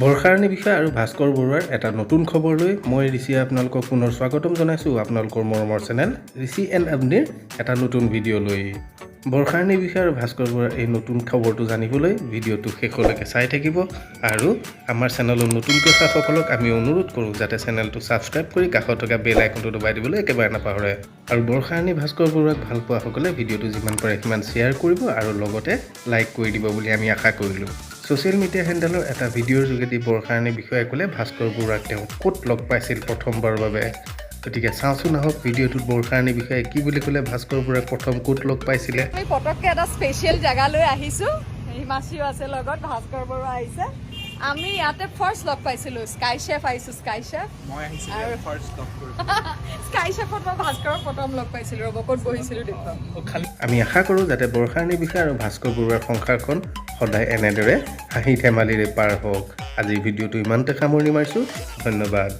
বৰ্ষাৰাণী বিষয়া আৰু ভাস্কৰ বৰুৱাৰ এটা নতুন খবৰ লৈ মই ঋষিয়ে আপোনালোকক পুনৰ স্বাগতম জনাইছোঁ আপোনালোকৰ মৰমৰ চেনেল ঋষি এণ্ড আবনিৰ এটা নতুন ভিডিঅ' লৈ। বৰ্ষাৰাণী বিষয়া আৰু ভাস্কৰ বৰুৱাৰ এই নতুন খবৰটো জানিবলৈ ভিডিঅ'টো শেষলৈকে চাই থাকিব আৰু আমাৰ চেনেলত নতুনকৈ অহাসকলক আমি অনুৰোধ কৰোঁ যাতে চেনেলটো ছাবস্ক্ৰাইব কৰি কাষত থকা বেল আইকনটো দবাই দিবলৈ একেবাৰে নাপাহৰে। আৰু বৰ্ষাৰাণী, ভাস্কৰ বৰুৱাক ভাল পোৱাসকলে ভিডিঅ'টো যিমান পাৰে সিমান শ্বেয়াৰ কৰিব আৰু লগতে লাইক কৰি দিব বুলি আমি আশা কৰিলোঁ। ছ'চিয়েল মিডিয়া হেণ্ডেলৰ এটা ভিডিঅ'ৰ যোগেদি বৰ্ষাৰাণী বিষয়াই ক'লে ভাস্কৰ বৰুৱাক তেওঁ ক'ত লগ পাইছিল প্ৰথমবাৰৰ বাবে। গতিকে চাওঁচোন আহক ভিডিঅ'টোত বৰ্ষাৰাণী বিষয়াই কি বুলি ক'লে, ভাস্কৰ বৰুৱাক প্ৰথম ক'ত লগ পাইছিলে। আমি পটককে এটা স্পেচিয়েল জেগালৈ আহিছো। হিমাশ্ৰীও আছে লগত, ভাস্কৰ বৰুৱা আহিছে। আমি ইয়াতে ফাৰ্ষ্ট লগ পাইছিলো, স্কাই চেফ আহিছো, স্কাই চেফ। মই আহিছিলোঁ ফাৰ্ষ্ট লগ কৰিব। স্কাই চেফত মই ভাস্কৰক প্ৰথম লগ পাইছিলো। ৰ'ব, ক'ত বহিছিলো দেখুৱাম। আমি আশা কৰোঁ যাতে বৰ্ষাৰাণী বিষয়া আৰু ভাস্কৰ বৰুৱাৰ সংসাৰখন সদায় এনেদৰে হাঁহি ধেমালিৰে পাৰ হওক। আজিৰ ভিডিঅ'টো ইমানতে সামৰণি মাৰিছোঁ। ধন্যবাদ।